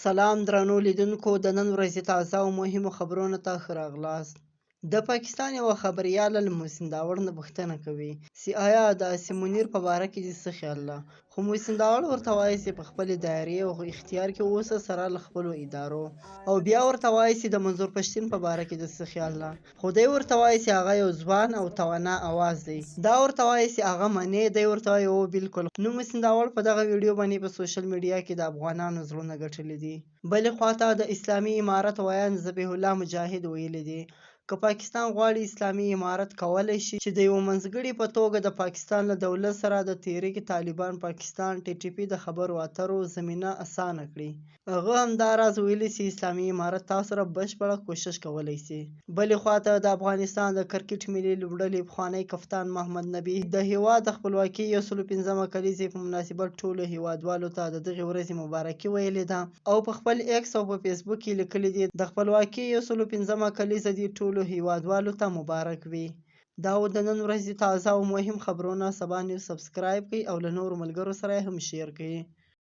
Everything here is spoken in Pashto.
سلام درنو لیدونکو، د نن ورځې تازه او مهمو خبرونو ته ښه راغلاست. د پاکستان یوه خبریاله له محسن داوړ نه پوښتنه کوي چې ایا د عاصم منیر په باره کې دې څه خیال ده، خو محسن داوړ ورته وایي چې په خپلې دایرې او اختیار کې اوسه سره له خپلو ادارو، او بیا ورته وایي چې د منظور پښتین په باره کې د څه خیال ده، خو دی ورته وایي چې هغه یو ځوان او توانا اواز دی. دا ورته وایي چې هغه منې، دی ورته وایي هو بلکل. نو محسن داوړ په دغه ویډیو باندې په سوشل میډیا کې د افغانانو زړونه ګټلي دي. بلې خواته د اسلامي امارت ویاند ذبیح الله مجاهد ویلي دي، که پاکستان غواړي اسلامي امارت کولی شي چې د یوه منځګړي په توګه د پاکستان له دولت سره د تحریک طالبان پاکستان، ټي ټي پي، د خبرو اترو زمینه اسانه کړي. هغه همدا راز ویلي چې اسلامي امارت تاسو سره بشپړه کوشش کولی شي. بلې خوا ته د افغانستان د کرکټ ملي لوبډلې پخوانی کپتان محمد نبي د هېواد د خپلواکۍ 105مه کلیزې په مناسبت ټولو هېوادوالو ته د دغې ورځې مبارکي ویلې ده او په خپل ایکس او په فیسبوک کې لیکلي دي، د خپلواکۍ 105مه کلیزه دې ټولو هېوادوالو ته مبارک وي. دا و د نن ورځې تازه او مهم خبرونه. سبا نیوز سبسکرایب کړئ او له نورو ملګرو سره یې هم شیر کړئ.